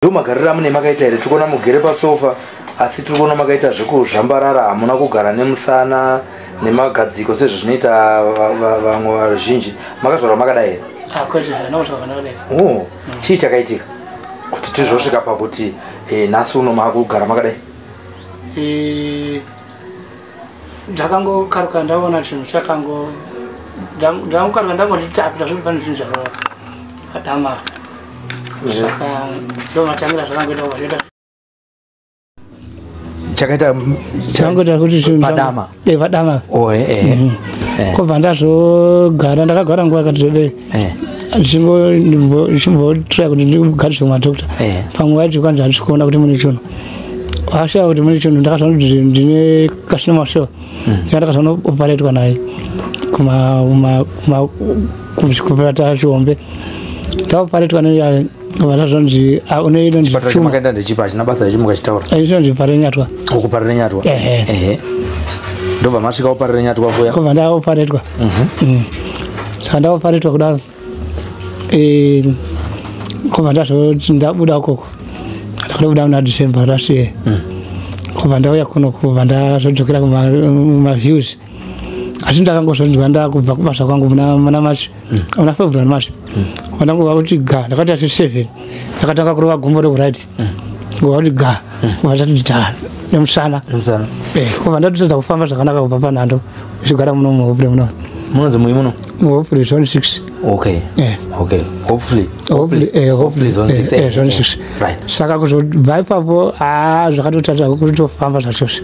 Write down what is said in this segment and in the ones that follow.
Ndo magariro amune makaita here? Tiri kuona mugere pasofa, asi tiri kuona makaita zvekuzvambarara, hamuna kugara nemusana nemagadziko sezvazvinoita vamwe vazhinji. Makazvarwa makadai here? Ah, kwete, handina kuzvarwa ndakadai. Oh, chii chakaitika kuti tizosvika pakuti nhasi uno makugara makadai? Ndakangokaruka ndaona chinhu chakango, ndangokaruka ndangoti tapi, ndazvoti pane zvinhu zvarova padama. Saka ndomatangira zvakangoita kuva chakaita changoita kuti zvinhu padama. Padama. Oh, Kobva ndazogara, ndakagara nguva yakati rebei ndichimbotraya kuti ndigariswe kumadhokta. Pamwe vaiti kwanzi handisi kuona kuti mune chinhu, vashaya kuti mune chinhu. Ndakazoona kuti ndine carcinoma cell. Saka ndakazonooperaitwa naye kuchipatara chihombe. Ndaoperaitwa naye, ndazonzi une inonzi Chipatara tumor. chamakaenda ndechipi? Hachina basa ichi mukachitaura. Inonzi Parirenyatwa. UkuParirenyatwa? Ehe. Ehe, ndobva masvika kuParirenyatwa kuya. Kobva ndaoperaitwa. Saka ndaoperaitwa kudaro, kobva ndazoti ndabuda ukoko, ndakabuda muna December last year. Kobva ndauya kuno, kubva ndazodzokera kumaviews. Asi ndakangozonzwa ndakubva kubasa kwangu muna March, muna February, March, ndangobva kuti ga, ndakaita se7, ndakatanga kurova gumbo rekuright, ngobva kuti ga, kubva ndati dha nemusana. Musana. Kubva ndatotadza kufamba zvakanaka kubva panhando ndichigara muno muHopley muno. Munonzi mui muno? MuHopley, Zone 6. Okay, hopefully. Hopefully, Hopefully, Zone 6. Zone 6. Saka kuzobva ipapo, haa, zvakatotadza kutofamba zvachose.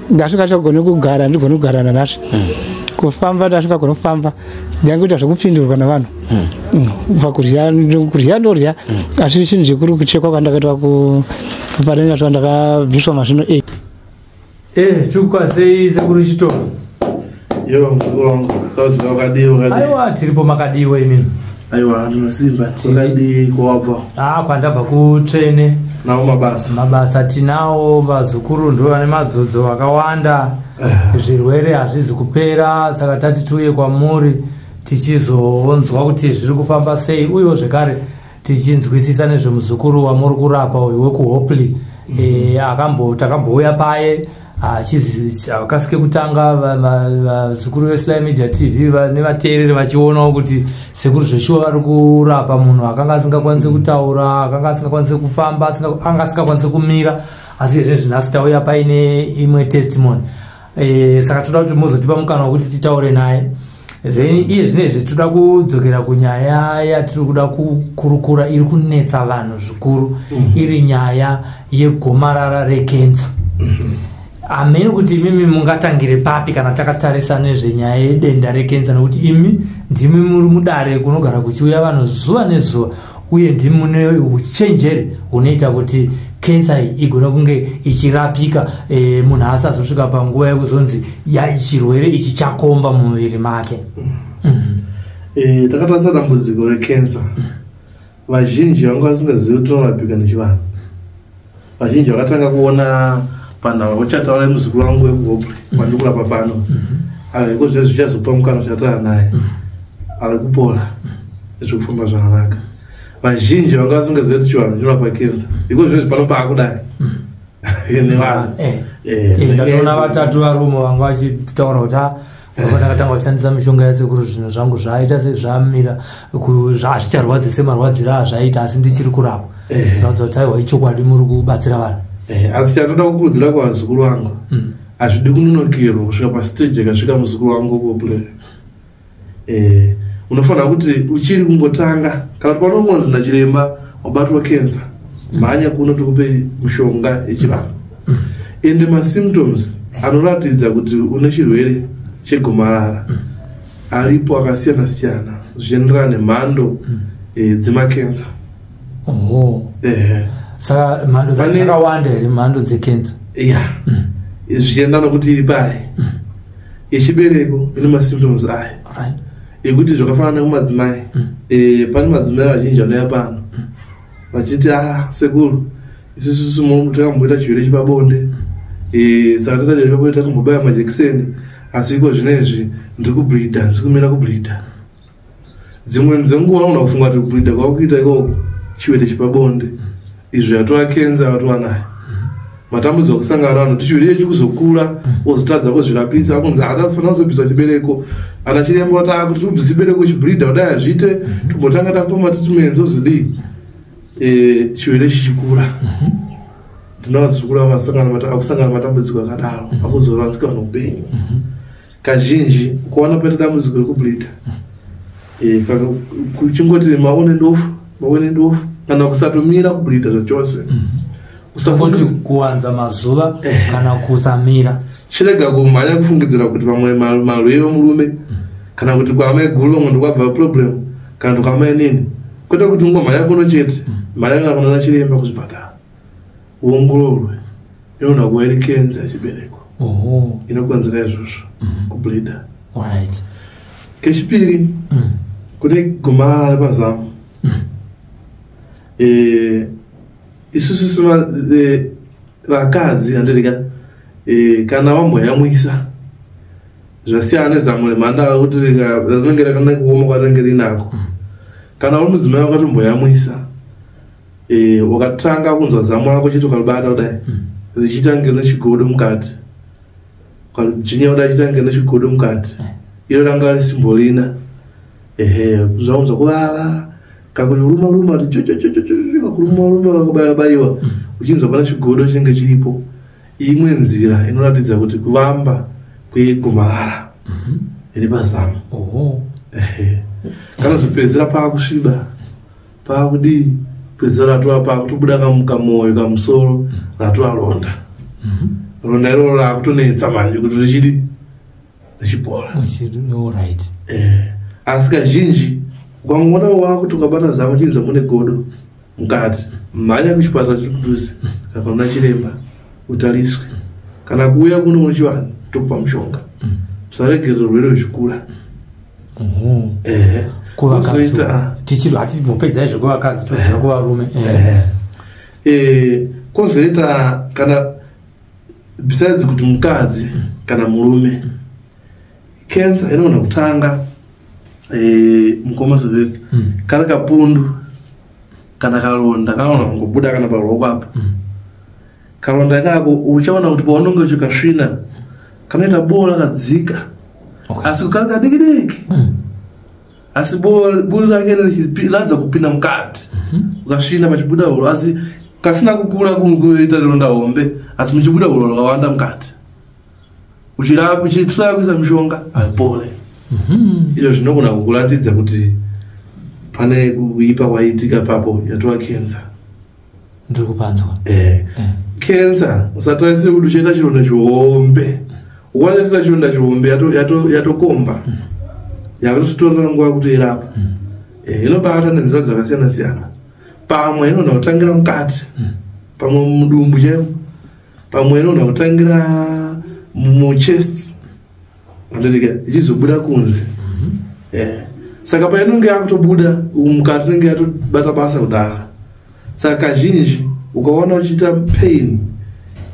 Ndasingachagoni kugara, ndigoni kugara nanhasi. Kufamba ndasingagoni kufamba, ndangoita zvekupindurwa navanhu. Pakurya, kurya ndorya, asi chinhu chikuru kuchekwa kwandakaitwa kuParirenyatwa, ndakabviswa mazino 8. Tiri sekuru Chitoro. Yo, muzukuru wangu, kauziva, wakadii, wakadii? Aiwa, tiripo, makadiwa imini? Aiwa, ndinosimba. Wakadii kwawabva? Ah, kwandabva kutsvene. Nawo mabasa? Mabasa tinawo, vazukuru ndo vane madzodzo vakawanda, zvirwere hazvizi kupera, saka tati tiuye kwamuri tichizonzwa kuti zviri kufamba sei, uyewo zvekare tichinzwisisa nezvemuzukuru wamuri kurapa uyu wekuHopley. Takambouya paye achizi akasike kutanga vazukuru veSly Media TV nevateereri vachionawo kuti sekuru zveshuwa vari kurapa munhu akanga asingakwanisi kutaura, akanga asingakwanisi kufamba, anga asingakwanisi kumira. Asi izvezvi nhasi tauya paine imwe testimony. Saka toda kuti muzotipa mukana wekuti titaure naye. Then iye zvinezvi toda kudzokera kunyaya yatiri kuda kukurukura iri kunetsa vanhu zvikuru, iri nyaya yegomarara rekenza. Hameni kuti imimi mungatangire papi kana takatarisa nezvenyaya yedenda rekenza, nekuti imi ndimi muri mudare kunogara kuchiuya vanhu zuva nezuva, uye ndimi mune uchenjeri hunoita kuti kensa iyi igone kunge ichirapika, munhu asazosvika panguva yekuzonzi ya chirwere ichi chakomba mumuviri make. Takatarisa dambudziko rekensa, vazhinji vanga vasingazivi kuti rinorapika nechivanhu. Vazhinji vakatanga kuona panhau uchataura muzukuru wangu wekuHopley kwandiri kurapa pano. Iko zvino zvichazopa mukana uchataura naye, ari kupora, zviri kufamba zvakanaka. Vazhinji vanga vasingazivi kuti chivanhu chinorapa kensa, iko zvinezvi pano paakudai nevanhu. Ndatoona vatatu varume vanga vachitaura kuti ah, kubva ndakatanga kushandisa mishonga yasekuru, zvinhu zvangu zvaita sezvamira, hazvicharwadzi semarwadziro azvaita, asi ndichiri kurapwa. Ratidza kuti aiwa, ichokwadi, muri kubatsira vanhu. Asi chandoda kukurudzira kuvazukuru vangu, hazvidi kunonokerwa kusvika pastage yakasvika muzukuru wangu kuHopley. Unofanira kuti uchiri kungotanga, kana kuti panongonzi nachiremba wabatwa kensa, mhanya kuno tikupe mushonga yechivanhu. Ende masymptoms anoratidza kuti une chirwere chegomarara aripo akasiyana siyana, zvichienderana nemhando dzemakensa. Oho. Ehe. Saka mhando dzakawanda here, mhando dzekensa? Ya, zvichienda nokuti iri pai. Yechibereko ine masymptoms ayo ekuti zvakafanana nekumadzimai. Pane madzimai vazhinji vanouya pano vachiti, "Ah, sekuru, isusu takamboita chirwere chepabonde. Saka taita chirwere chepabonde, takambobaya majekiseni, asi iko zvinezvi ndiri kubleeda, ndisi kumira kubleeda." Dzimweni dzenguva unoona kufunga kuti kubleeda kwakuita ikoko chirwere chepabonde. Izvo yatova kenza watova nayo. Matambudziko kusangana navanhu kuti chirwere chikuzokura, wozotadza kuzvirapisa, kunzi haana kufanira kuzobviswa chibereko. Ana chiremba vati akuti tobvisa chibereko chibhurida kudai hazviite, tombotanga takupa matreatments ozodii, chirwere chichikura. Ndinavazukuru akusangana matambudziko akadaro akuzoranzika noupenyu. Kazhinji kuona paita dambudziko rekubleeda, kuchingoti maon and off, maon and off, kana kusatomira kubleeda zvachose. Kungoti kuwanza mazuva kana kusamira. Chirega kumhanya kufungidzira kuti pamwe marwere murume, kana kuti kwamai guru vamwe ndokwabva problem, kana kuti kwamai nini. Kwete kuti ungomhanya kuno chete, mhanya kana kunana chiremba kuzvipatara, uongororwe. Inoona kuva iri kenza yechibereko inokonzera izvozvo, kubleeda. Kechipiri, kune gomarara repazamu. Isusu vakadzi, handirika, kana wamboyamwisa, zvasiyana nezamu remhandara kuti rinenge rakanaka kuoma kwarinenge rinako. Kana uri mudzimai wakatomboyamwisa, wakatanga kunzwa zamu rako chete, ukaribata kudai richiita kunge nechigodo mukati, ukaridzvinya kudai richiita kunge nechigodo mukati, iro ranga risimbolina. Ehe, zvaunzwa kuvava, kakuruma ruma, kakuruma ruma, kakubaya bayiwa, uchinzwa pana chigodo chinenge chiripo. Imwe nzira inoratidza kuti kuvamba kwegomarara riri pazamu. Ehe, kanozopedzera paakusviba, paakudii, pedzera ratova paakutobuda kamoyo kamusoro, ratova ronda. Ronda iroro raakutonetsa manje kuti richidi richipora. Asi kazhinji ukangoona wakuti ukabata zamu chinza mune godo mukati, mhanya kuchipatara chiri kudhuze kana kuna chiremba utariswe, kana kuuya kuno muchivanhu tokupa mushonga. Usaregerera urwere huchikura. Ehe. Kuvakadzi. Kozoita Tichiri hatimbopedzai zvekuvakadzi, tozvira kuvarume. Kozoita kana besides kuti mukadzi kana murume, cancer inogona kutanga, mukoma Sylvester, kana kapundu kana karonda kanogona kungobuda kana paruoko apa. Karonda ikako uchaona kuti paunonge uchikasvina kanoita boo rakadzika, asi kari kadiki diki, asi buri rake richiratidza kupinda mukati. Ukasvina pachibuda huro, asi kasina kukura kuita ronda hombe, asi muchibuda huro rwakawanda mukati. Uchitry kuisa mishonga, haipore. Izvo zvinogona kukuratidza kuti pane kuipa kwaitika papo, yatova kenza. Ndiri kupanzwa. Kenza usatarisire kuti uchaita chironda chihombe. Ukwanatoita chironda chihombe, yatokomba, yakutotorera nguva kuti irapa. Inobata nenzira dzakasiyana siyana. Pamwe inogona kutangira mukati, pamwe mudumbu chaimo, pamwe inogona kutangira muchest, handitika, ichizobuda kunze. Saka painonge yakutobuda mukati, inenge yatobata basa kudara. Saka kazhinji ukaona uchiita pain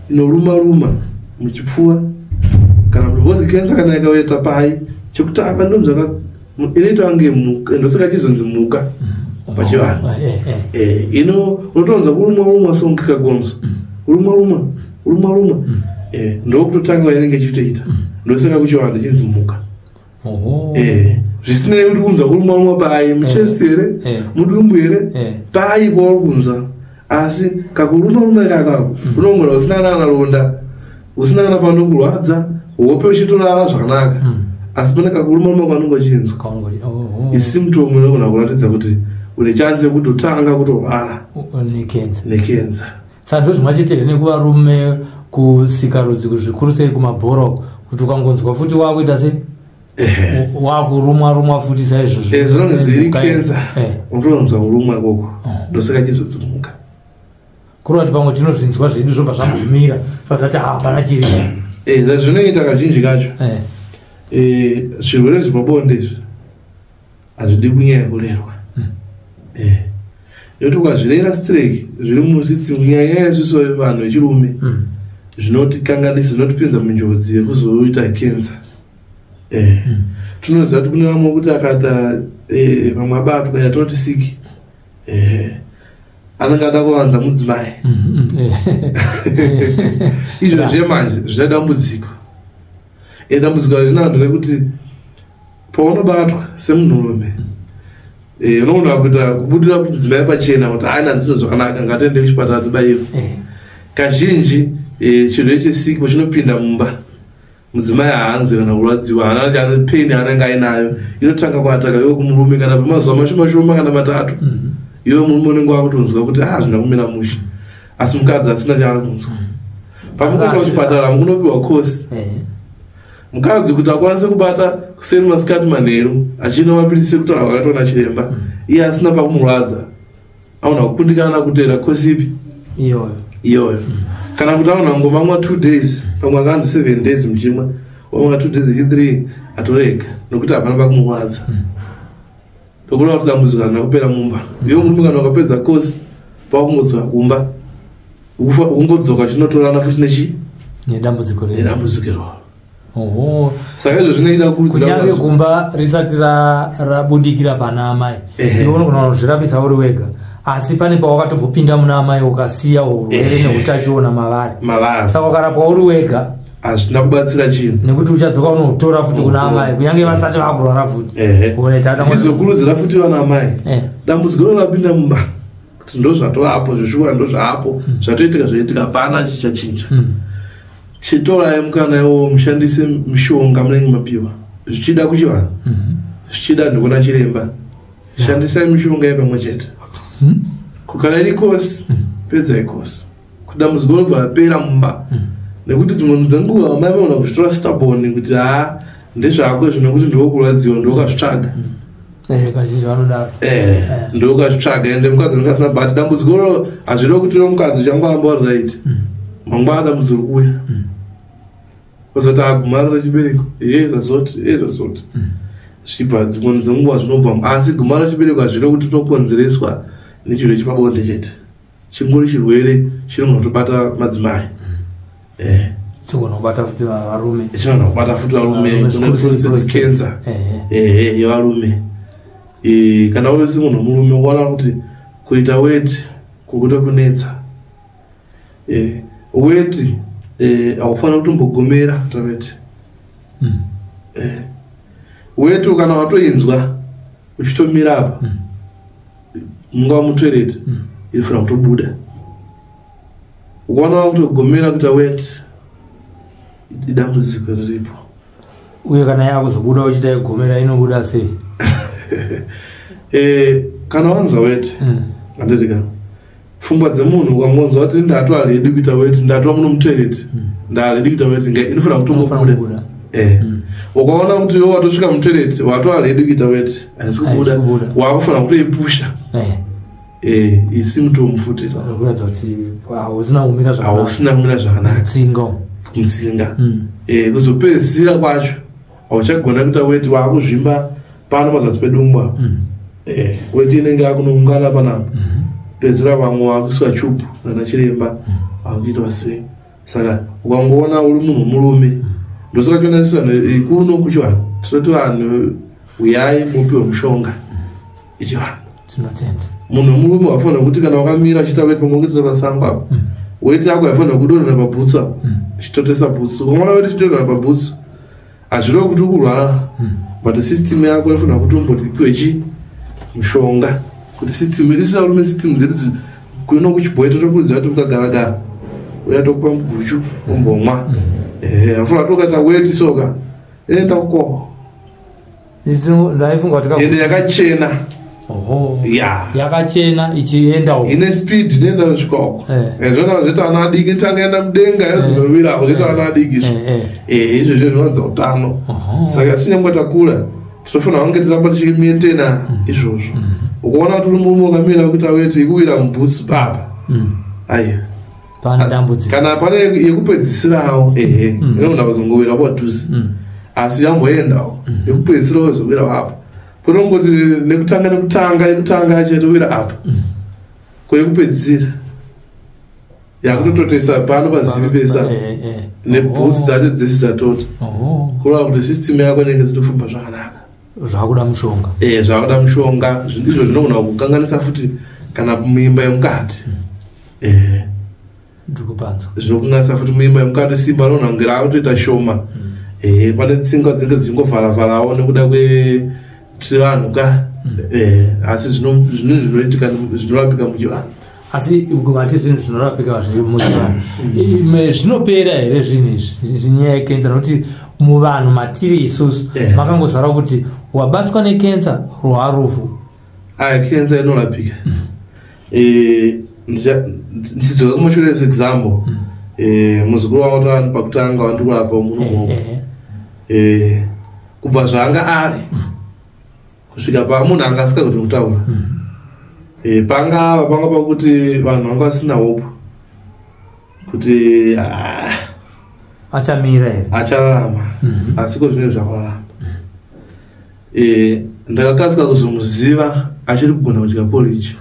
inoruma ruma muchipfuva kana because kenza kana ikaita pai, chekutanga ndonzvaka inoita kunge mhuka, ndosaka chizonzi mhuka pachivanhu. Ino unotonzwa kurumwa rumwa songe kagonzo, kurumwa rumwa, kurumwa rumwa. Ndokutotanga inenge ichitoita, ndosaka kuchivanhu chinzi mhuka. Zvisinei kuti kunzwa kurumwa rumwa pai, muchest here, mudumbu here, pai pauri kunzwa, asi kakuruma ruma ikakako unongona usina kana ronda, usina kana panokurwadza, hope uchitorara zvakanaka, asi pane kakuruma ruma kwanonge uchinzwa. Isymptom inogona kuratidza kuti une chance yekuti utanga kutorwara Nekenza. Nekenza. Saka ndo zvimwe chete here nekuvarume kusikarudzi, zvikuru sei kumabhora, kuti ukangonzwa futi wakuita sei, wakurumwa rumwa futi saizvozvo? Zvinonge zviri Mhuka kenza, unotonzwa kurumwa ikoko, ndosaka chizodzimuka. Kureva kuti pamwe tinozvinzwa zvedu zvobva zvambomira, tobva tati hapana chiripo. Zvazvinoita kazhinji kacho, zvirwere zvepabonde izvi hazvidi kunyanya kurerwa. Nekuti ukazvirera straight, zviri musystem, nyaya isusu vanhu vechirume, zvinotikanganisa, zvinotipinza munjodzi yekuzoita kenza. Tinoziva kuti kune vamwe kuti akaita, vamwe abatwa yatinoti siki. Anenge ada kuvanza mudzimai. Izvo zvemanje zvine dambudziko. Dambudziko rinaro nderekuti paunobatwa semunhurume, unoona kuita kubudira mudzimai pachena kuti aina handisina zvakanaka, ngatiende kuchipatara tibaiwe. Kazhinji chirwere chesiki chinopinda mumba, mudzimai haanzwi kana kurwadziwa, haana pain yaanenge ainayo. Inotanga kuataka iwe kumurume kana pemazuva mashoma shoma kana 3. Iwe murume unenge wakutonzwa kuti hazvina kumira mushe, asi mukadzi asina chaari kunzwa. Pamukuenda kuchipatara munopiwa kosi. Mukadzi kuti akwanise kubata kuseri, masikati, manheru achinwa mapirisi ekutaura kwakaitwa nachiremba, iye asina pakumurwadza, aona kukundikana kuteera kosi ipi? Iyoyo. Iyoyo. Kana kuti aona ngomamwa 2 days, pamwe akanzi 7 days muchimwa, wamwa 2 days, 3 atorega nokuti hapana pakumurwadza. Ndokureva kuti dambudziko harina kupera mumba. Iwe murume kana ukapedza kosi, pakungodzoka kumba, ungodzoka chinotorana futi nechi Nedambudziko rero. Nedambudziko iroro. Oho. Saka izvo zvinoita kurudzira Kunyange gumba risati rabudikira pana amai, iwe unogona kuzvirapisa uri wega, asi pane pawakatombopinda muna amai ukasiya urwere neutachiona mavari. Mavari. Saka ukarapwa uri wega, Hazvina kubatsira chinhu. Nekuti uchadzoka unotora futi kuna amai, kunyange vasati vakurwara futi. Unoita Zvizokurudzira futi vana amai, dambudziko ro rapinda mumba kuti ndo zvatovapo zveshuwa, ndo zvaapo, zvatoitika zvaitika, hapana chichachinja. Chitorai mukana iwowo, mushandise mishonga munenge mapiwa, zvichida kuchivanhu, zvichida ndikuona chiremba. Shandisai mishonga yepamwe chete. Kukana iri kosi, pedzai kosi kuti dambudziko rinobva rapera mumba. Nekuti dzimwe dzenguva amai vaona kuzvitora stubborn kuti haa, ndezvako izvo, nekuti ndiwokurwadziwa, ndiwokazvitsvaga. Kazhinji vanodaro. Ndokazvitsvaga. Ende mukadzi anenge asina, but dambudziko ro hazvirevi kuti ro mukadzi uchangoramba uri right. Mangwana dambudziko rikuuya, kozoti agumara rechibereko, e zvazoti, e zvazoti, zvichibva dzimwe dzenguva zvinobva. Asi gumara rechibereko hazvirevi kuti tokonzereswa nechirwere chepabonde chete. Chingori chirwere chinogona kutobata madzimai. Chigona kubata futi varume. Chinogona kubata futi varume. Varume, zvikuru sei prostate. Cancer ehe, yevarume. Kana uri semunhu murume ukaona kuti kuita weti kukuta kunetsa, weti haufaniri kutombogomera kuita weti. Weti kana watoinzwa uchitomira apa, mungava mutoilet, inofanira kutobuda. Ukaona wakutogomera kuita weti, idambudziko riripo. Uye kana yakuzobuda uchiita igomera, inobuda sei? Kana wanzwa weti, handiti ka, pfungwa dzemunhu ukangonzwa kuti ndatwa ready kuita weti, ndatwa muno mutoilet, ndaready kuita weti, inofanira Inofanira kutongobuda. kubuda. Ukaona kuti iwe watosvika mutoilet, watova ready kuita weti, haisi kubuda, Haisi kubuda. wakufanira kutoipusha. Isi mutombo futi. Kuratidza kuti hausina kumira zvakanaka. Hausina kumira zvakanaka. Mutsinga. Mutsinga. Kuzopedzisira kwacho hauchagona kuita weti, waakuzvimba pano pazasi pedumbu apa. Weti inenge yakunoungana panapa. Pedzisira vamwe vakuiswa chubhu nana chiremba, akuitwa sei. Saka ukangoona uri munhu murume, ndosaka tonaiswa kuno kuchivanhu, tinoti vanhu uyai mupiwe mushonga ichivanhu. Tinotenda. Munhu murume wafanira kuti kana wakamira uchiita weti, pamwe kuitira pasango apa, weti yako haifanira kudonhera pabhutsu apa, ichitotesa bhutsu. Ukaona weti ichidonhera pabhutsu, hazvirevi kuti ukurwara, but system yako inofanira kuti umboti ipiwe chi mushonga kuti system isu varume, system dzedu kuno kuchibhoyi totokurudzira kuti mukagaragara, uya tokupa muguchu umbomwa. Ehe, afanira kuti ukaita weti soka, enda kukoho. Ndaifunga kuti Ende yakachena. Oho. Ya. Yakachena ichienda uko. Ine speed inoenda kusvika uko. Zvona zvoita vana vadiki, tangaenda mudenga yozonovira apo, zvoita vana vadiki izvo. Izvo zvo zvinoratidza utano. Saka isu nyangwe takura, tinofanira kunge tiramba tichimaintaina izvozvo. Ukaona kuti uri murume wakamira kuita weti ikuwira mubhutsu papa, aiwa, Pane dambudziko. Kana pane yekupedzisirawo, ehe, inogona kuzongowira padhuze, asi yamboendawo yekupedzisira wozowira apa. Kunongoti nekutanga nekutanga, yekutanga yacho yatowira apa, kweyekupedzisira yakutototesa pano pazivi pesa nebhutsu dzacho dzese dzatota. Kureva kuti system yako inenge dzitofamba zvakanaka. Zvakuda mushonga. Zvakuda mushonga. Izvo zvinogona kukanganisa futi Kana muimba yemukati. Ndikupanzwa. Zvinokunganisa futi muimba yemukati, simba rinogona kunge raakutoita shoma. Pane tsinga dzinenge dzichingovharavharawo nekuda kwechivanhu ka. Asi zvinhu zvinoitika, zvinorapika muchivanhu. Asi mati zvinhu zvinorapika zviri muchivanhu, zvinopera here zvinhu izvi, nyaya yekensa? Nokuti muvanhu matiri isusu makangozara kuti wabatwa nekensa rwarufu. Aya, kensa inorapika. Ndichidzoka kumashure, as example, muzukuru wangu tava pakutanga wandiri kurapa muno, kubva zvaanga ari kusvika pamunhu anga asingagoni kutaura, panga ava panga pakuti vanhu vanga vasina hope kuti achamira here, achararama. Asi ko zvinhu zvakararama. Ndakakasika kuzomuziva achiri kugona kudya porridge.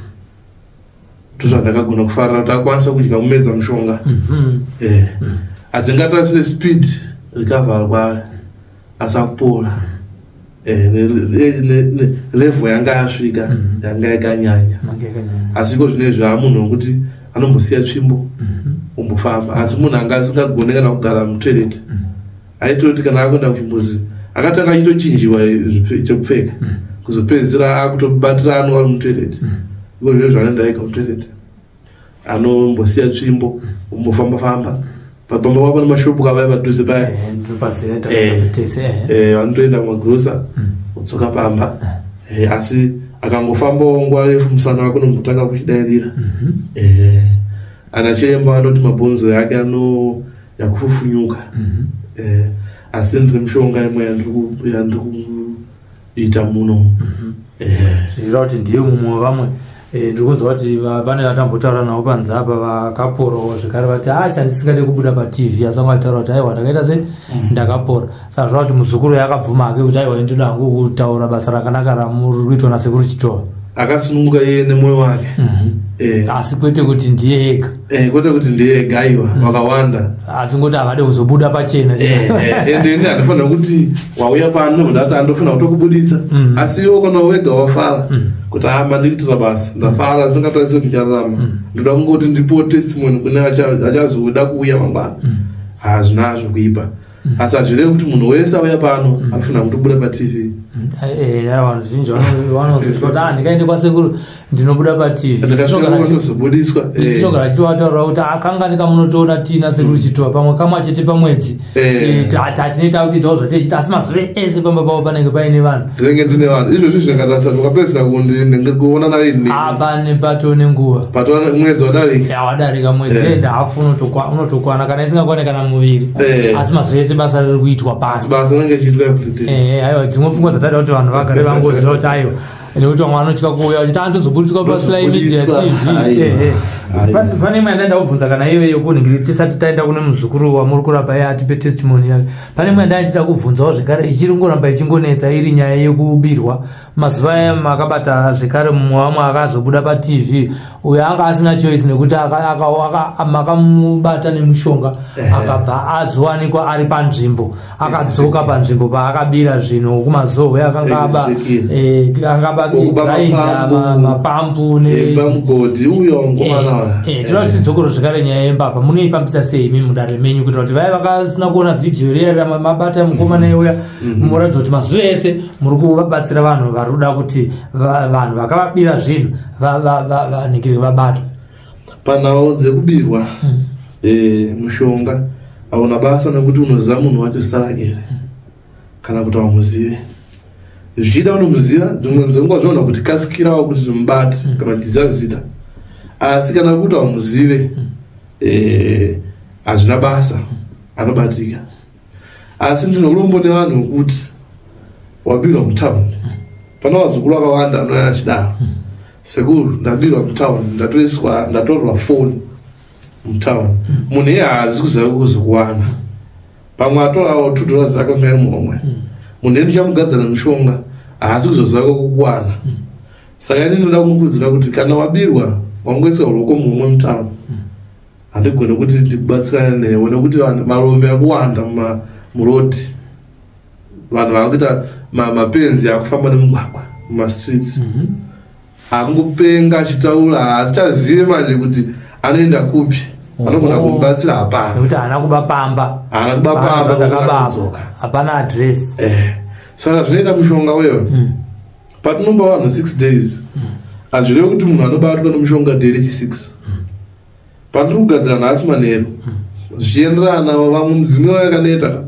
Ndozvandakagona kufarira, kuti akwanisa kudya, kumedza mushonga. Hatingatarisire speed recovery kwaari, asi akupora. Level yanga yasvika yanga yakanyanya. Yanga yakanyanya. Asi iko zvinezvi aamunhu wekuti anombosiya tsvimbo, ombofamba. Asi munhu anga asingagone kana kugara mutoilet. Aitoti kana akuenda kuchimbuzi, akatanga achitochinjiwa chekupfeka, kuzopedzisira akutobatira anwa ari mutoilet. Iko zvino zvanoenda ega mutoilet, anombosiya tsvimbo, ombofamba famba. Pamba pako nemashopu kavaya padhuze paya. Ndinopaziva, tese. Vanotoenda kumagrosa, odzoka pamba. Asi akangofambawo nguva refu, musana wake unombotanga kuchidairira. Ana chiremba vanoti mabhonzo yake ano yakufufunyuka. Asi ndine mishonga imwe yandiri kuita muno. Zvichireva kuti ndiye mumwe wevamwe. Ndiri kunzwa kuti pane vatambotaura navo panze apa vakaporawo zvekare, vati a chandisingade kubuda paTV, asi vanga vachitaura kuti aiwa, ndakaita sei, ndakapora. Saka zvoreva kuti muzukuru yakabvuma hake kuti aiwa, ndinoda hangu kutaura basa rakanaka ramuri kuitwa nasekuru Chitova. Akasununguka iye nemwoyo wake. Asi kwete kuti ndiye ega. Kwete kuti ndiye ega, aiwa, vakawanda. Asi ngoti havade kuzobuda pachena. Ende ini handifanira kuti wauya pano ndati andofanira kutokubuditsa. Asi iwo kana wega wafara kuti a mandikuitira basa, ndafara, singatarise kuti ndichararama, ndoda kungoti ndipiwo testimony kune achazoda kuuya mangwana, hazvinazvo kuipa. Asi hazvirevi kuti munhu wese auya pano anofanira kutobuda paTV. Vanhu zhinji vanozotya kuti a ndikaende kwasekuru ndinobuda paTV. Ndakazobudiswa. Isinogara chitovataurira kuti akangani kamunotoona tiina sekuru Chitova pamwe kamwe chete pamwedzi. Tatinoita kuti itawo zvateichita, asi mazuva ese pamba pavo panenge paine vanhu. Ndinenge ndine vanhu. Izvozvi zvikatarisa, ndikapedzisira kuona narini? Apa nepato nenguva. Patova mwedzi wadarika. Ya, wadarika mwedzi. Ende hafu unotokwana kana isingakwane kana muviri. Asi mazuva ese basa riri kuitwa Asi pano. Basa rinenge chiitwa everyday. Aiwa, dzimwe pfungwa dzataita kuti vanhu vagare vangoziva kuti aiwa, nekuti vamwe vanotya kuuya vachiti andozoburitswa paSly Media Ndozoburitswa. TV. Aiwa. Aiwa. Pane imwe yandaenda kubvunza kana ive yekunhingiri tisati taenda kune muzukuru wamuri kurapa iye atipe testimony yake. Pane imwe yandaa ichida kubvunzawo zvekare, ichiri ngoramba ichingonetsa, iri nyaya yekubirwa. Mazuva aya makabata zvekare mumwe wamwe akazobuda paTV, uyo anga asina choice nekuti makamubata nemushonga, akabva azowanikwa ari panzvimbo, akadzoka panzvimbo paakabira zvinhu kumazowe akanga aba. Exactly. Anga aba Okuba grinder, mapambu. mapampu Pamugodhi uyo mukomana. Tinoda kuti tidzokoro zvekare nyaya yembavha. Munoifambisa sei imi mudare menyu, kuitira kuti vaya vakasina kuona vhidhiyo riya mabata mukomana iuya, muratidza kuti mazuva ese muri kuvabatsira vanhu vari kuda kuti vanhu vakavabira zvinhu vanhingiri vabatwe? Panhau dzekubirwa, mushonga hauna basa nekuti unoziva munhu wacho zita rake here kana kuti haumuzive. Zvichida unomuziva, dzimwe dzenguva zvinoona kuti kasikirawo kuti zvimubate kana uchiziva zita. Asi kana kuti haumuzive, hazvina basa, anobatika. Asi ndine urombo nevanhu vekuti wabirwa mutauni. Pana vazukuru vakawanda anouya achidaro: "Sekuru, ndabirwa mutauni, ndatoiswa, ndatorwa foni mutauni." Munhu iye haazi kuziva kuzokuwana, pamwe atorawo $2 dzake anga iri muhomwe. Munhu iye ndichamugadzira mushonga, haasi kuzoziva kwekukuwana. Saka ini ndinoda kumukurudzira kuti kana wabirwa, wangoiswa ruoko muhomwe mutauni, handigoni kuti ndikubatsirane newe, nekuti vanhu marombe akuwanda murodhi. Vanhu vakuita mapenzi akufamba nemugwagwa mumastreets. Akungopenga achitaura, haachazive manje kuti anoenda kupi, anogona kumubatsira hapana. Nekuti haana kuba pamba. Haana kuba pamba. Ndakababa, hapana address. Saka zvinoita mushonga uyo, patinopa vanhu 6 days, hazvirevi kuti munhu anobatwa nemushonga day rechi6. Pandiri kugadzira nhasi manheru, zvichienderana vamwe mudzimai wayakaneta,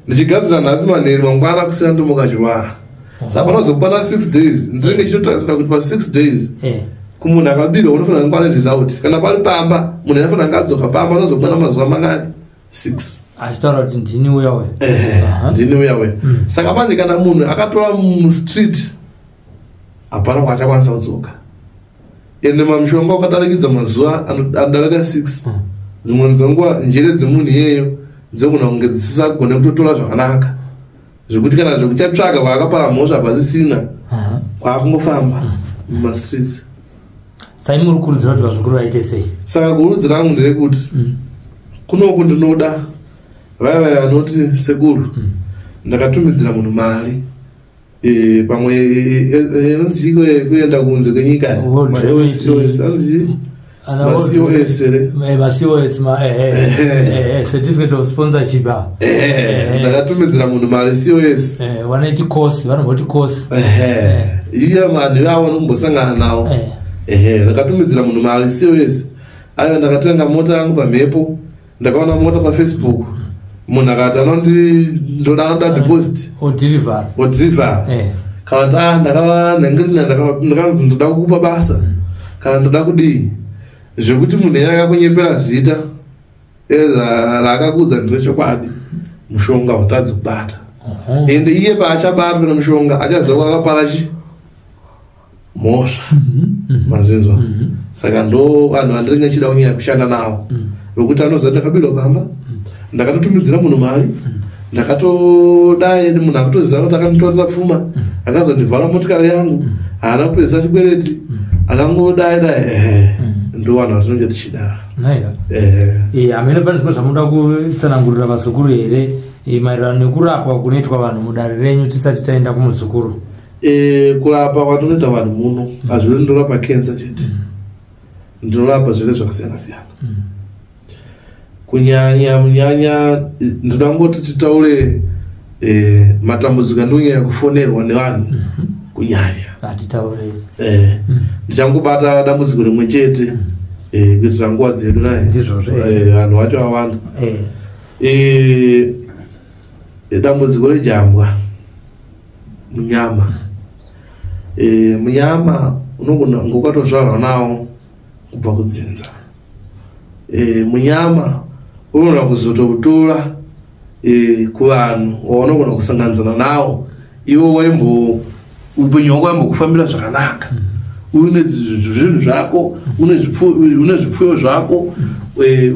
ndichigadzira nhasi manheru, mangwana kusina ndomuka chirwara. Saka panozokwana 6 days, ndinenge chitotarisira kuti pa6 days kumunhu akabirwa unofanira kunge pane result. Kana pari pamba, munhu anofanira kunge adzoka pamba. Anozokwana mazuva mangani? 6. Achitaura kuti ndini uya uya. Ndini uya uya. Saka manje kana munhu akatora mustreet, hapana kwaachakwanisa kudzoka. Ende mamushonga wakadarikidza mazuva anodarika 6, dzimwe dzenguva njere dzemunhu iyeyo dzinogona kunge dzisisagone kutotora zvakanaka, zvekuti kana zvekuchatsvaga kwaakapara mhosva hapasisina, kwaakungofamba mumastreets. Sai muri kurudzira kuti vazukuru vaite sei? Saka kurudziro rangu nderekuti kunoku ndinoda vaya vaya vanoti, "Sekuru, ndakatumidzira munhu mari, pamwe inonzi iko kuenda kunze kwenyika?" World Ma-OS, anzi ma-COS here? Ma-COS, certificate of sponsorship. Ndakatumidzira munhu mari COS. Vanoiti course, vanomboti course. Iya, vanhu ivavo vanombosangana navo. Ehe, ndakatumidzira munhu mari COS. Aiwa, ndakatenga mota yangu pamhepo, ndakaona mota paFacebook, munhu akati anondi ndoda, anoda deposit. Odhirivhara. Odhirivhara. Kana kuti a ndakavanhangirina, ndakanzi ndoda kukupa basa, kana ndoda kudii, zvekuti munhu iye akakunyepera zita raakakudza nderechokwadi, mushonga hutadzi kubata. Ende iye paachabatwa nemushonga achaziva kwakapara chi mhosva. Mazvinzwa? Saka ndo vanhu vandinenge chida kunyanya kushanda navo, vekuti anoziva ndakabirwa pamba, ndakatotumidzira munhu mari, ndakatodai, munhu akutoziva kuti akanditorera pfuma, akazondivhara motikari yangu, haana kupedzisa chikwereti, akangodai dai. Ehe, ndo vanhu vatinenge tichida. Naika. Ehe. Hamene pane zvimwe zvamunoda kutsanangurira vazukuru here, maererano nekurapwa kunoitwa vanhu mudare renyu, tisati taenda kumuzukuru? Kurapa kwatinoita vanhu muno, hazviri ndorapa kensa chete, ndinorapa zvirwere zvakasiyana siyana. Kunyanya munyanya, ndoda kungoti titaure matambudziko andonyanya kufonerwa nevanhu kunyanya. Hatitaurei. Ndichangobata dambudziko rimwe chete, kuitira nguva dzedu naye. Ndizvozvo. Vanhu vacho vawanda. Dambudziko rejambwa munyama. Munyama unogona kunge wakatozvarwa nawo kubva kudzinza. Munyama unogona kuzotoutora kuvanhu waunogona kusanganidzana nawo. Iwo waimbo upenyu hwako waimbokufambira zvakanaka, une zvinhu zvako, une zvipfuyo zvako,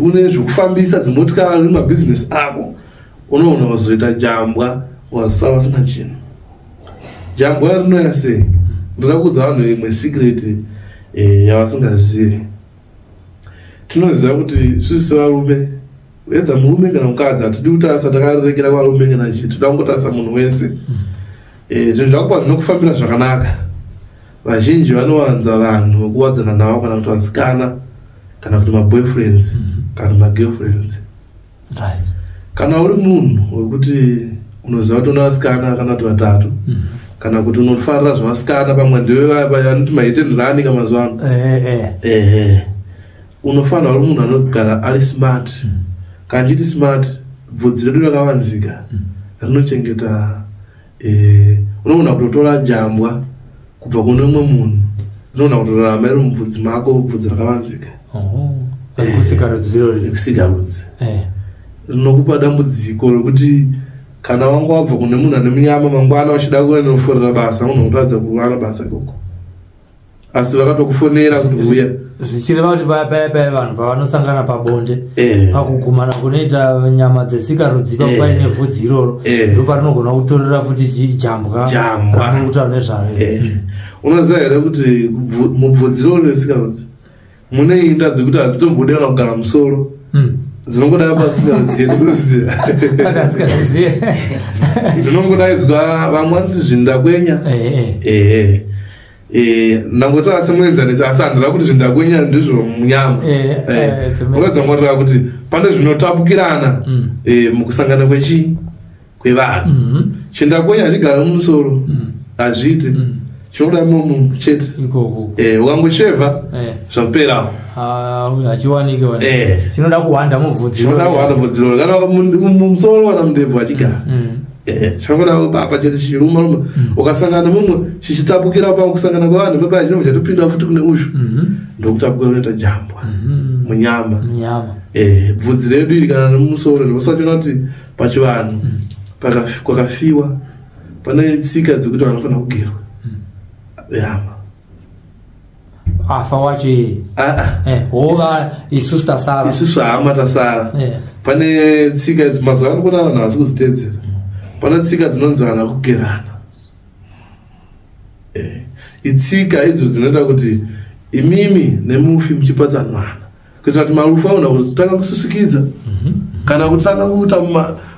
une zvekufambisa dzimotikari, mabhizinesi ako, unoona wazoita jambwa, wazosara usina chinhu. Jambwa rinoya sei? Ndoda kuudza vanhu imwe secret yavasingazivi. Tinoziva kuti isusu sevarume, either murume kana mukadzi, hatidi kutarisa takarerekera varume kana chii, toda kungotarisa munhu wese. Zvinhu zvako pazvinokufambira zvakanaka, vazhinji vanowanza vanhu vekuwadzana navo, kana kuti vasikana, kana kuti maboyfriends, kana magirlfriends. Kana uri munhu wekuti unoziva kuti una vasikana kana kuti vatatu, kana kuti unofarira zvevasikana, pamwe ndiwe vanoti mahit and run kamazuva ano. Ehe, unofanira uri munhu anogara ari smart. Kana chiti smart, bvudzi redu rakavanzika rinochengeta. Unogona kutotora jambwa kubva kune umwe munhu, rinogona kutorarama iri mubvudzi mako, bvudzi rakavanzika. Oh, rekusikarudzi irori. Rekusikarudzi rinokupa dambudziko rekuti kana wanga wabva kune munhu ane munyama, mangwana uchida kuenoforera basa, unokuratidza kuwana basa ikoko, asi vakatokufonera kuti uya. Zvichireva kuti paya paya paya vanhu pavanosangana pabonde, pakugumana kunoita nyama dzesikarudzi ipapo, paine vhudzi iroro, ndo parinogona kutorera futi jambwa. Jambwa. Ramuri kutaura nezvaro. Unoziva here kuti mubvudzi iroro resikarudzi mune inda dzekuti hadzitombodi kana kugara musoro, dzinongodai pasikarudzi yedu, unoziva? Akasikazvizive. Dzinongodaidzwa, vamwe vanoti zvindakwenya. Ehe. Ndangotora semuenzaniso, asi handida kuti zvindakwenya ndizvo munyama. Ukazongoreva kuti pane zvinotapukirana mukusangana kwechi kwevanhu. Chindakwenya hachigara mumusoro, hazviiti. Chinoda imomo chete. Ukangoshevha zvaperawo. Hachiwanike. Chinoda kuhwanda mubvudzi. Chinoda kuhwanda bvudzi roro. Kana mumusoro wana mundebvu hachigara. Chinoda papa chete chichiruma ruma. Ukasangana mumwe chichitapukira pa kusangana kwevanhu papa chinobva chatopinda futi kune uzhu. Ndokutapukira kunoita jambwa. Munyama. Bvudzi redu iri kana nemumusoro ndosachona kuti pachivanhu kwakafiwa pane tsika dzekuti vanhu vanofanira kugerwa. Yama. Afa wacho hova isusu tasara. Isusu hama tasara. Pane tsika idzi mazuva ano kuna vanhu havasi kuzitedzera. Pane tsika dzinonzi vanhu kugerana. Itsika idzo dzinoita kuti imimi nemufi muchipatsanwana. Kuitira kuti marufu aona kutanga kususukidza kana kutanga kuita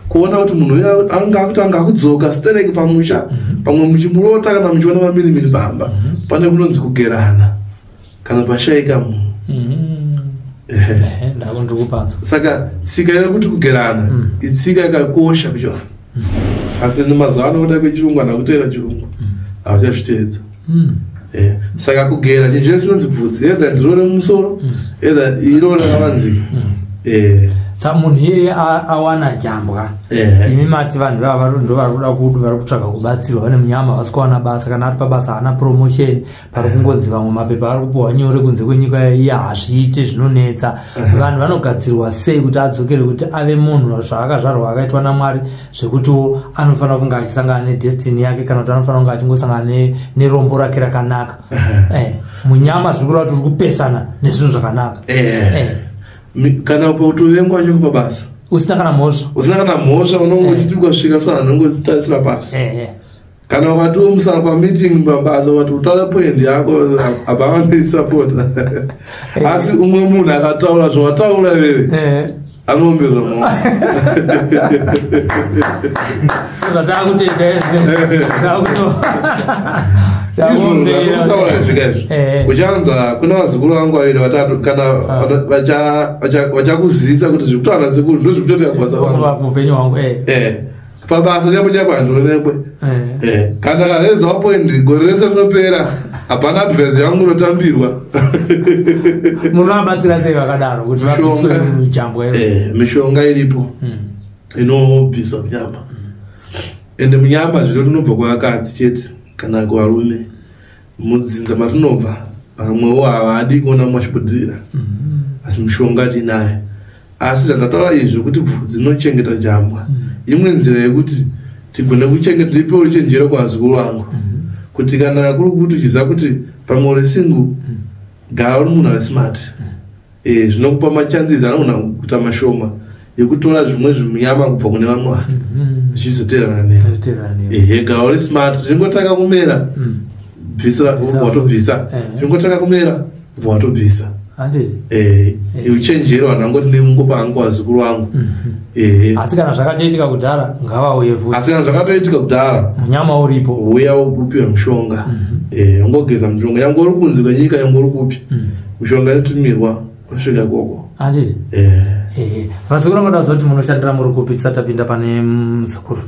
kuona kuti munhu uyu anenge akutanga akudzoka stereki pamusha, pamwe muchimurota kana muchiona mamirimiri pamba. Pane kunonzi kugerana kana pashaika munhu. Saka tsika yekuti kugerana itsika yakakosha kuchivanhu. Asi mazuva ano kuda kwechirungu kana kuteera chirungu havachazviteedza. Saka kugera chinhu chese chinonzi bvudzi, either ndiro remumusoro either iro rakavanzika. Saka munhu iyeye awana jambwa, imi mati vanhu ivava ndo vari kutsvaga kubatsirwa, vane munyama havasi kuwana basa, kana ari pabasa haana promotion, pari kungonzi vamwe mapepa ari kupiwa nyore kunze kwenyika iye hazviite, zvinonetsa. Vanhu vanogadzirwa sei kuti adzokere kuti ave munhu zvaakazvarwa akaitwa naMwari, zvekutiwo anofanira kunge achisangana nedestiny yake, kana kuti anofanira kunge achingosangana nerombo rake rakanaka. Munyama zviri kureva kuti uri kupesana nezvinhu zvakanaka. Kana pautovengwa chako pabasa usina kana mhosva, usina kana mhosva, unongochiti ukasvika so anongotarisira pasi. Kana ukatiwo musana pameeting pabasa ukati utaura point yako hapavaneisapota. Asi umwe munhu akataura zvawataura iwewe anoomberera maoko. Sezvatakutoita izvi taura zvika izvi uchanzwa kuna vazukuru vangu vaviri vatatu kana vachakuzivisa kuti zvekutaura nasekuru ndo zvekutoita kubasa kwangu upenyu hwangu. Pabasa chapo chapo handionekwe. Kana karezawo point gore rese rinopera hapana advance yangu inotambirwa. Munovabatsira sei vakadaro kuti vabviswe mujambwa? Mishonga iripo inobvisa munyama. Ende munyama zvino tinobva kuvakadzi chete kana kuvarume. Mudzinza matinobva vamwewo havadi kuona mwachibudirira, asi mishonga tinayo. Asi zvandataura izvi zvekuti bvudzi rinochengeta jambwa, imwe nzira yekuti tigone kuchengeta, ndipewo ruchenjero kuvazukuru vangu kuti kana kuri kuti uchiziva kuti pamwe uri single, gara uri munhu ari smart. Zvinokupa machances anogona kuita mashoma yekutora zvimwe zvimunyama kubva kune vamwe vanhu zvichizoteerana newe. Gara uri smart, zvingotanga kumera bvisira watobvisa, zvingotanga kumera watobvisa. Uchenjero vanangoti nemungopa hangu vazukuru vangu. Asi kana zvakatoitika kudhara ngavauye futi. Asi kana zvakatoitika kudhara munyama uripo, uya upiwe mushonga. Ungogeza mushonga yangu uri kunze kwenyika, yangu uri kupi, mushonga inotumirwa kusvika ikoko. Handiti? Vazukuru vangada kuziva kuti munoshandira muri kupi tisati tapinda pane muzukuru.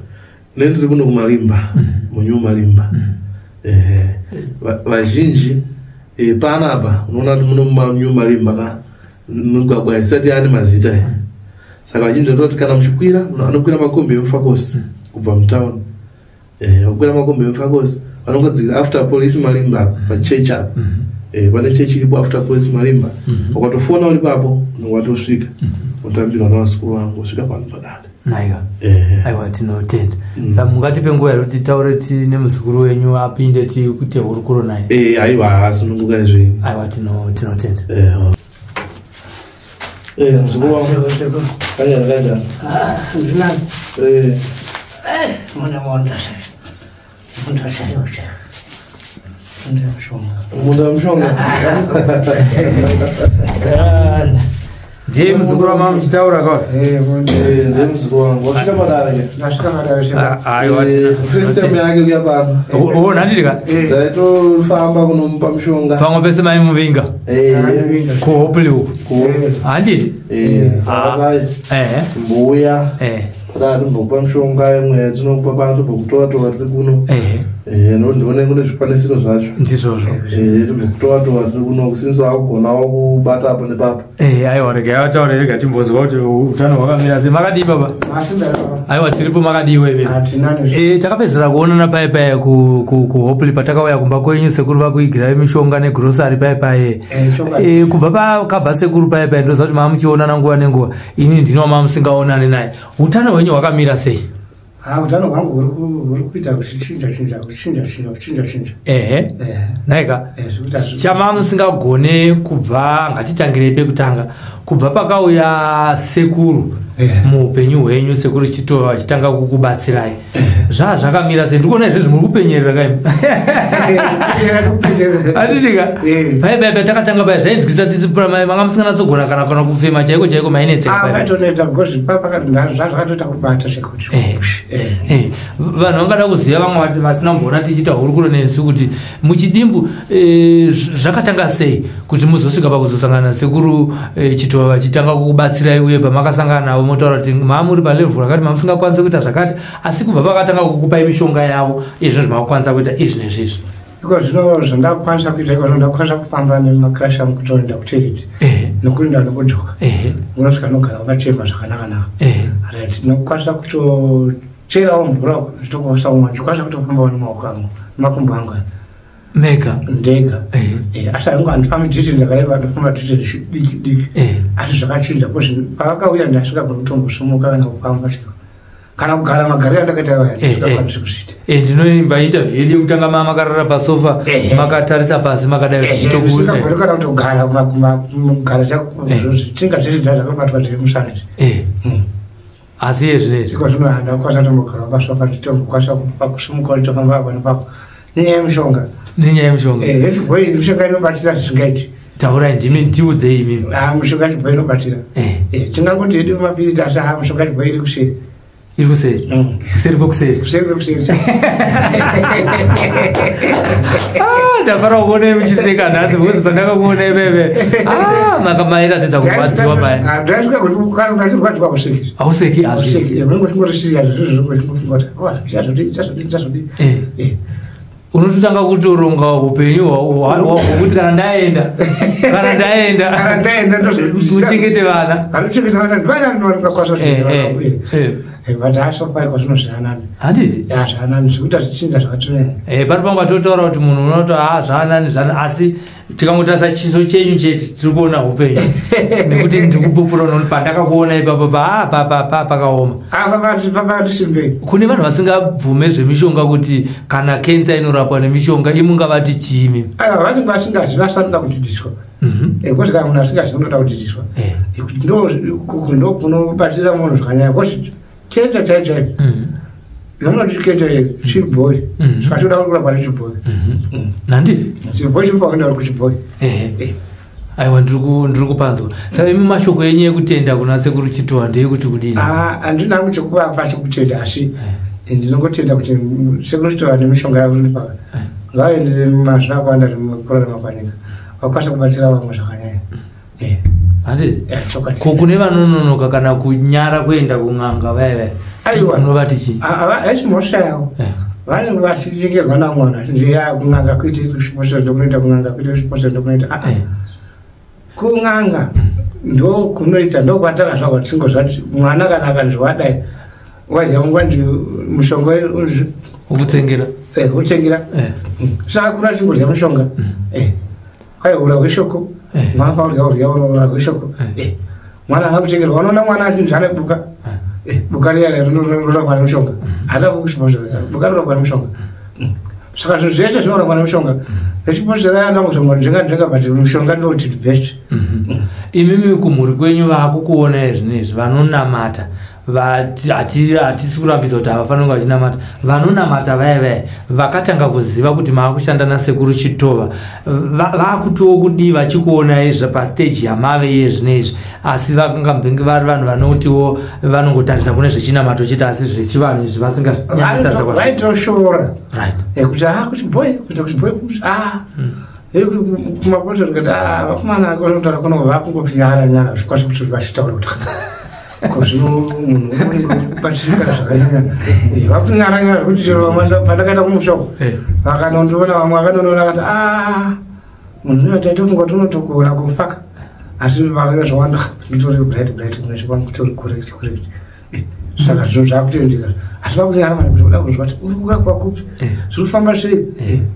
Nendiri kuno kuMarimba, muNew Marimba. Vazhinji panapa unoona kuti muno muNew Marimba ka migwagwa isati yaane mazita. Saka vazhinji vatoti kana muchikwira, munhu anokwira makombi eMufakosi kubva mutauni. Kukwira makombi eMufakosi vanongodzikira after police Marimba pachurch apa. Pane chechi iripo after police Marimba. Ukatofona uri papo unonga watosvika. Utambirwa navazukuru vangu kusvika pano padare. Naiwa. Aiwa, tinotenda. Saka mungatipe nguva here kuti titaure tine muzukuru wenyu apinde tiite hurukuro naye? Aiwa, asununguka izvi. Aiwa, tinotenda. Muzukuru wangu. Kanjani kanjani? Ndinani. Mune munda munda chaiwo chaiwo. Munda mushonga. Munda mushonga. Ndiye muzukuru wamama muchitaura kwa? Ndiye muzukuru wangu. Wasvika padare. Ndasvika padare. Aiwa tina. System yake kuya pano. Oh, nanditi ka? Taitofamba kunomupa mushonga. Pamwe pese mai muvinga. Kuhopli uku. Handiti? Saka mbuya. Padare tombokupa mushonga imwe yatinokupa pano tombokutora tora tiri kuno. Ndione kune zvikwanisiro zvacho. Ndizvozvo. Tombokutora tora tiri kuno since wakugonawo kubata apo nepapo. Aiwa regai vataure rega timbonzwa kuti utano hwakamira sei. Makadii baba? Aiwa tiripo makadiwa imi. Takapedzera kuonana paye paye kuHopli patakauya kumba kwenyu sekuru vakuigirai mishonga negrosari paye paye. Kubva pakabva sekuru paye paye ndoziva kuti mamuchionana nguva nenguva. Ini ndini wamamusingaonani naye. Utano hwenyu hwakamira sei? Utano hwangu huri kuita kuchichinja chinja kuchinja chinja kuchinja chinja. Ehe. Naika. Chama musingagone kubva ngatitangirei pekutanga. Kubva pakauya sekuru muupenyu hwenyu sekuru Chitova vachitanga kukubatsirai. Zvakamira sei? Ndikuona izvezvi muri kupenyerera kaimi. Atitika. Pai pai pai takatanga pai zvainzwisa tsitsi mai manga musinganatsogona kana kufema chaiko chaiko mainetseka pai. Vaitonetsa because zvazvakatoita kubata zvekuti. Vanhu vangada kuziva vamwe vasina kumboona tichiita hurukuro nesu kuti muchidimbu zvakatanga sei kuti muzosvika pakuzosangana nasekuru Chitova vachitanga kukubatsirai uye pamakasangana navo motaura kuti maamuri palevhuru rakati mamusingakwanisi kuita zvakati asi kubva pakatanga kukupai mishonga yavo izvo zvamakukwanisa kuita izvi nezvizvi. Iko zvino zvandakukwanisa kuita iko ndakukwanisa kufamba nemakrashi angu kutoenda kutereti nokuenda nokudzoka. Unosvika nogara wakachema zvakanaka-naka. Right, ndinokwanisa kutocherawo mvura nditokwanisa kumwa, ndichikwanisa kutofambawo nemaoko angu nemakumbo angu mega ndega. Asi hangu handifambi distance ndakareba, ndofamba distance diki diki. Asi zvakachinja because pavakauya ndasvika kutombosimuka kana kufamba chaiko. Kana kugara magariro andakaita aya ndisingakwanisi kuzviita. Ndinoimba interview yedu yekutanga makarara pasofa makatarisa pasi makadai tichitokugona kana kutogara kugara tsinga dzese dzakabatwa dziri musana idzi. Asi iye zvinezvi iko zvino handakwanisa kutombogara pasofa nditombokwanisa kusimuka nditofamba apo nepapo nenyaya yemishonga. Nenyaya yemishonga. Yechibhoyi mishonga inobatsira zvisingaiti. Taurai ndimi ndiudzei imimi. Mishonga yechibhoyi inobatsira. Tingangoti yedu mapiritsi asi mishonga yechibhoyi iri kuseri. Iri kuseri? Kuseri kwekuseri? Kuseri kwekuseri. Ndafara kukuonai muchiseka nhasi because pandakakuonai pepe. Makamairatidza kurwadziwa paya. Ndasvika kuti kana ukachirwadziwa hauseki. Hauseki hazvi. Unenge uchingorisiya zvinhu zvingoti ndichazodii ndichazodii ndichazodii. Unototanga kutoronga upenyu hwokuti kana ndaenda kana ndaenda kana ndaenda ndochengete vana. Vanochengeta vana ndivana vanokwanisa kuzviita. But asofa iko zvino zvaanani. Handiti? Zvaanani zvekuita zvichinja zvakatinene. Pari pamwe patotaura kuti munhu unoto zvaanani zvaanani asi tikangotarisa chiso chenyu chete tiri kuona upenyu. Nekuti ndiri kupupura nekuti pandakakuona ipapo pakaoma. Pakatisimbei. Kune vanhu vasingabvume zvemishonga kuti kana kensa inorapwa nemishonga imungavati chii imimi? Aiwa vanenge vasingazivi vasanoda kudzidziswa. Because kana munhu asingazivi unoda kudzidziswa. Ndo kunobatsira munhu zvakanyanya because kensa chaiyo chaiyo. Vanoti kensa chibhoyi. Saka choda kurapwa nechibhoyi. Handiti? Chibhoyi chinofanira kuenda kuchibhoyi. Aiwa ndiri kupanzwa. Saka imi mashoko enyu ekutenda kuna sekuru Chitova ndeyekuti kudini? Handina hangu chekuvapa chekutenda asi ndinongotenda kuti sekuru Chitova nemishonga yavo kundipa. Ngavaende mazuva akawanda kurarama panyika. Vakwanise kubatsira vamwe zvakanyanya. Handiti? Kune vanononoka kana kunyara kuenda kun'anga vaya vaya. Aiwa. Unovati chii? Haisi mhosva yavo. Vanenge vachinyengerwa namwana vachinzi kun'anga kuite kuchiposera ndokunoita kun'anga kuite kuchiposera ndokunoita. Kun'anga ndokunoita ndokwatakazvarwa tichingoziva kuti mwana kana akanzi wadai waziva kungwanzi mushonga ukutsengera. Kutsengera. Saka kura tichingoziva mushonga. Kwai ura hweshoko. Mwana paurya urya ura hweshoko. Mwana haana kuchengerwa unoona mwana achinzi ane buka. Buka riya rinorapwa nemushonga. Haana kuchiposera. Buka rinorapwa nemushonga. Saka zvinhu zvese zvinorapwa nemushonga. Rechiposera yana kuzongo njenga njenga but mushonga ndo kuti best. Imimi kumhuri kwenyu vakukuonai zvinezvi vanonamata Hatisi kurambidza kuti havafaniri kunge vachinamata. Vanonamata vaya vaya vakatanga kuziva kuti maakushanda nasekuru Chitova, vaakutiwo kudii vachikuonai pastage yamave iye zvinezvi, asi vakangambenge vari vanhu vanotiwo vanongotarisa kune zvechinamato chete, asi zvechivanhu izvi vasinganyanyotarisa. Vaitoshora kuti kuchibhoi, kuita kuchibhoi, kumapoto, ndikati vakomana kutaura kuno vakungopinyara nyara, zvikwanisa kuti vachitaura kuti kozvino munhu unobatsirika zvakanyanya. Vakunyara nyara zvekuti chero pandakaenda kumusha uko vakanondiona, vamwe vakanondiona vakati, munhu uyo taitofunga kuti unotokura kufaka, asi vakanga zvawanda, nditori bright bright, kumeso kwangu kutori correct correct. Saka zvinhu zvakutoendeka, asi vakunyara manje kuti uda kunzwa kuti uri kukura kuva kupi, zviri kufamba sei.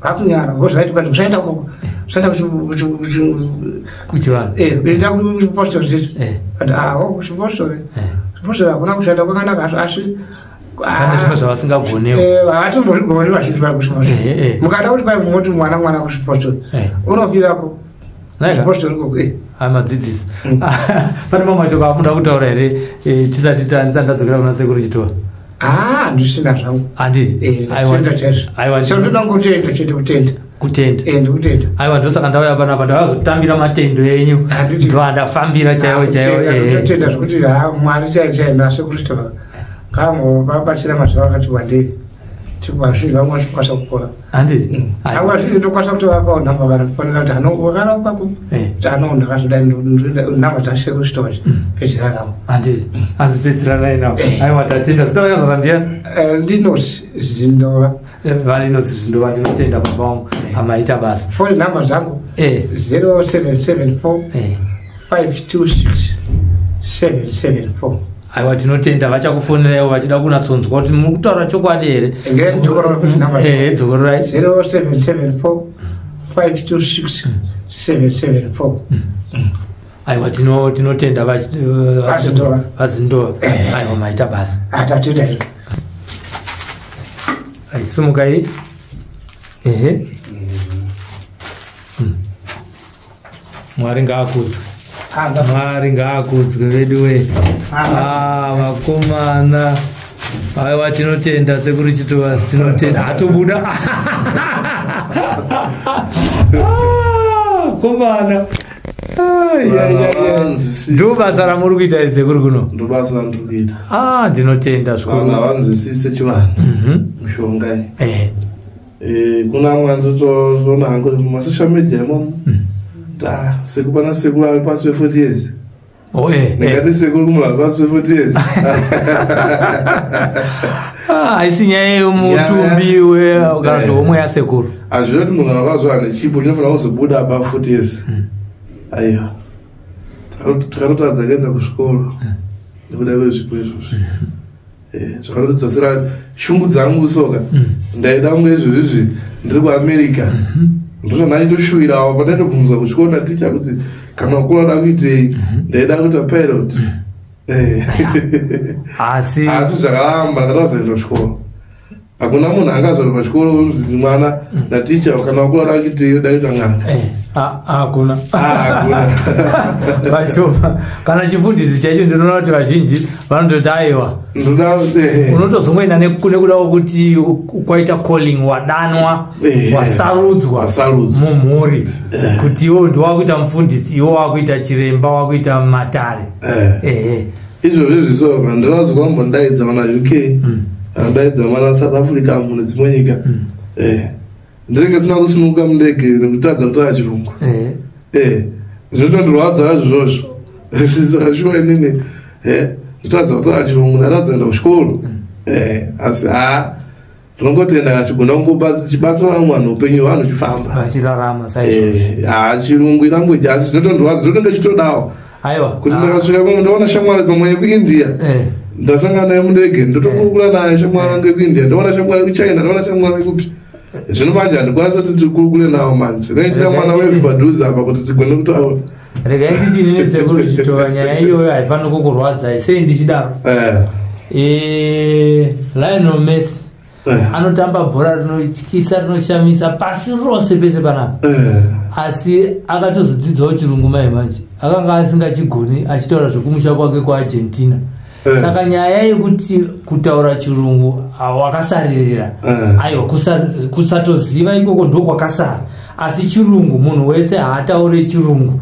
Vakunyara because vaiti kwanzi usaenda ukoko, usaenda kuchivanhu. Enda kuchipostori checho. But kuchipostori, kuchipostori hakuna kushanda kwakanaka, asi pane zvimwe zvavasingagonewo. Havatombozvigoni vazhinji vari kuchipostori. Mukada kuti kwai moti mwana mwana kuchipostori, unofirako kuchipostori ikoko. Madzidzisi, pane mamwe mashoko amuda kutaura here tisati ndisati ndadzokera kuna sekuru Chitova? Handisina zvangu. Handiti? Tenda chaizvo. Aiwa. Chandoda ngotenda chete, kutenda. Kutenda. Ndikutenda. Aiwa, ndosaka ndauya panapa, ndakazotambira matendo enyu. Handiti? Ndo andafambira chaiwo chaiwo. Totenda zvekuti Mwari chaiyo chaiyo nasekuru Chitova ngangovabatsira mazuva akati wandei, vazhinji vamwe vachikwanisa kupora. Handiti? Avo vazhinji ndokwanisa kutovapawo nhamba kana kufonera kuti wakarauka kupi, kuti ano ndakazodai, nhamba dzasekuru Chitova pedzera navo. Handiti? Hanzi pedziranai navo. Aiwa, tatenda. Zita rakazara ndiani? Ndinosi Zindova. Vaninosi Zindova, ndinotenda baba vangu, amaita basa. Foni nhamba dzangu 0774 526 774. Aiwa, tinotenda. Vachakufoneraiwo vachida kunatsonzwa kuti muri kutaura chokwadi here. Dzokorora futi nhamba. Dzokorerai. 0774 526 774. Aiwa, tinotenda. VaZindova. VaZindova, aiwa, maita basa. Atatenda. Aisimukai, ehe. Mwari ngaakudzwe, Mwari ngaakudzwe veduwe. Vakomana, aiwa, tinotenda sekuru Chitova, tinotenda. Hatobuda komana. Ndo basa ramuri kuita iri, sekuru, kuno? Ndo basa randiri kuita. Ndinotenda zvikuru. Vanhu havanzwisise chivanhu, mishonga iyi. Kuna amwe andotoona hangu mumasocial media imomo, ta sekuru, pana sekuru ari pasi pe40 years. Oh, Ndingati sekuru kumunhu ari pasi pe40 years? Haisi nyaya yemutumbi kana kuti homwe yasekuru. Hazvino kuti munhu akazvarwa nechipo chinofanira kuzobuda above 40 years. Aiwa, takatotadza kuenda kuzvikoro nekuda kwezvipo izvozvo. Zvakatodzosera shungu dzangu soka. Ndaida kunge izvozvizvi ndiri kuAmerica, ndozvandaitoshuwirawo pandaitobvunzwa kuchikoro naticha kuti kana ukura uda kuitei, ndaida kuita pilot. Asi Asi zvakaramba, ndakatadza kuenda kuchikoro. Hakuna munhu angazvarwa pachikoro unzi mwana naticha, kana wakura uda kuitei, uda kuita n'anga. Hakuna. Hakuna. Vashoma. Kana chifundisi chaicho, ndinoona kuti vazhinji vanototi aiwa. Ndoda Unotozongoenda nekuda kwekuti kwaita calling, wadanwa, wasarudzwa Wasarudzwa. mumhuri kuti iwe ndiwakuita mufundisi, iwe wakuita chiremba, wakuita matare. Ehe. Izvozvo izvi ndinozi kwambondaidza mana UK, andaidza mana South Africa, mune dzimwe nyika. Ndinenge sina kusimuka mundege nekutadza kutaura chirungu. Zvinotondirwadza izvozvo. Saka shuwa inini ndotadza kutaura chirungu, ndatadza kuenda kuchikoro. Asi ha, ndinongotenda kachigona kungochibatsira vamwe vanhu, upenyu hwanhu uchifamba. Vachirarama saizvozvo. Ha, chirungu ilanguage, asi zvinotondirwadza, ndotonge chitodawo Aiwa. kuti ndakasvika pamwe ndaona shamwari pamwe yekuIndia, ndasangana naye mundege, ndotokurukura naye, shamwari yangu yekuIndia, ndaona shamwari yekuChina, ndaona shamwari yekupi. Zvino manje handikwanisi kuti tikurukure navo manje, ndinenge mwana wevhu padhuze apa kuti tigone kutaura. Regai nditi inini sekuru Chitova, nyaya iyoyo haifaniri kukurwadzai. Sei ndichidaro? Lionel Messi anotamba bhora rinotyisa, rinoshamisa pasi rose pese panapa, asi akatozodzidzawo chirungu mai manje. Akanga asingachigoni, achitaura zvekumusha kwake kuArgentina. Saka nyaya yekuti kutaura chirungu wakasaririra, aiwa, kusatoziva ikoko ndokwakasara. Asi chirungu munhu wese haataure chirungu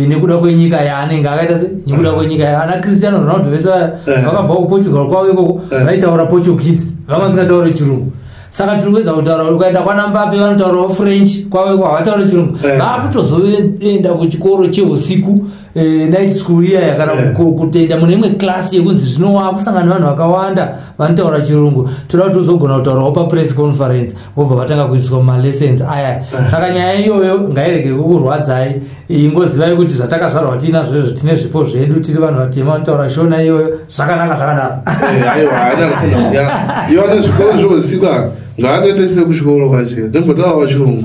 nekuda kwenyika yaanenge akaita se nekuda kwenyika. Ana Cristiano Ronaldo vese vakabva kuPortugal kwavo ikoko, vaitaura Portuguese, vanga vasingataure chirungu. Saka tiri kuedza kutaura, ukaenda kwana Mbappe vanotaurawo French kwavo iko, havatauri chirungu. Vakutozoenda kuchikoro cheusiku, night school iyaya, kana kutoenda mune imwe class yekunzi zvino wakusangana nevanhu vakawanda vanotaura chirungu, toda kuti uzogona kutaurawo papress conference, vobva vatanga kuiswa mumalessons aya. Saka nyaya iyoyo ngairege kukurwadzai, ingozivai kuti zvatakazvarwa tiinazvo izvo, tine zvipo zvedu, tiri vanhu vatema vanotaura Shona iyoyo. Zvakanaka, zvakadaro. Aiwa, haina iwa nezvikoro zveusiku aka, ngaanendese kuchikoro kwacho, ndimbotaurawo chirungu.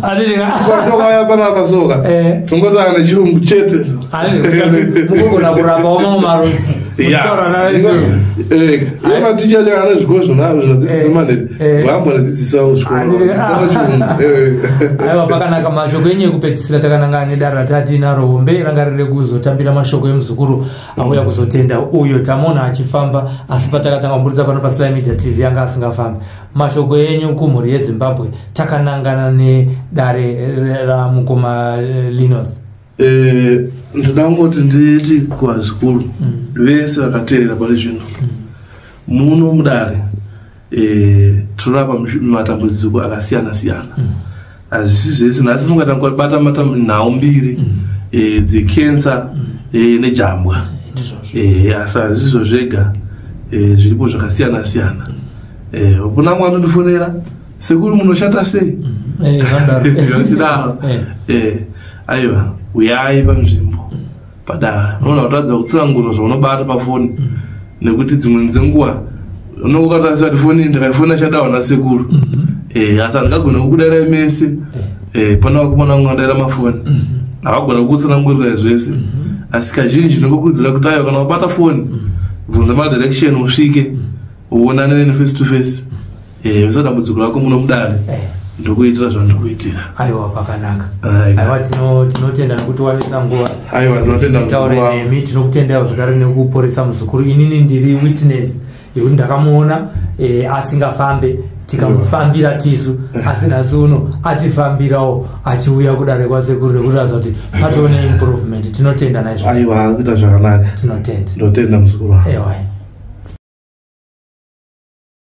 Kwatokauya panapa soka, tongotaura nechirungu chete so. Mukugona kurapawo mamwe marudzi muchitaura navo. Iye maticha acho ane zvikoro zvonazvo zvinodzidzisa manheru, vambonodzidzisawo zvikoro taura chirungu. Aiwa, pakanaka. Mashoko enyu ekupedzisira takanangana nedare ratatinaro hombe, rangarire kuzotambira mashoko emuzukuru auya kuzotenda uyo tamona achifamba, asi patakatanga kuburitsa pano paSly Media TV anga asingafambi. Mashoko enyu kumhuri yeZimbabwe takanangana nedare ramukoma Linos. Ndinoda kungoti nditi kuvazukuru vese vakateerera pari zvino, muno mudare tinorapa matambudziko akasiyana siyana, hazvisi zvese. Nhasi tinonga tangobata nhau mbiri dzekensa nejambwa. Ndizvozvo. Asi hazvizvo zvega, zviripo zvakasiyana siyana. Kuna mwe anondifonera, "Sekuru, munoshanda sei?" Vanodaro. Zvachidaro. Aiwa, uyai panzvimbo padare, unoona kutadza kutsanangura zvaunobata pafoni, nekuti dzimweni dzenguva unonge ukatarisa kuti foni ndakaifona chadawa nasekuru. Asi handingagone kukudarai mese. Pana vakomana vangu vandaira mafoni, havagona kukutsanangurirai zvese, asi kazhinji ndinongokurudzira kuti aiwa, kana wabata foni, bvunza madirection, usvike uonane neni face to face. Usa dambudziko rako muno mudare, ndokuitira zvandikuitira. Aiwa, pakanaka. Aiwa. Aiwa, tinotenda nekutiwanisa nguva. Aiwa, ndinotenda titaure muzukuru wangu. nemi. Tinokutendaiwo zvakare nekuporesa muzukuru. Inini ndiri witness yekuti ndakamuona asingafambe, tikamufambira tisu, asi nhasi uno atifambirawo achiuya kudare kwasekuru nekuratidza kuti patone improvement. Tinotenda naizvozvo. Aiwa, ari kuita zvakanaka. Tinotenda. Ndinotenda muzukuru wangu. Ewa.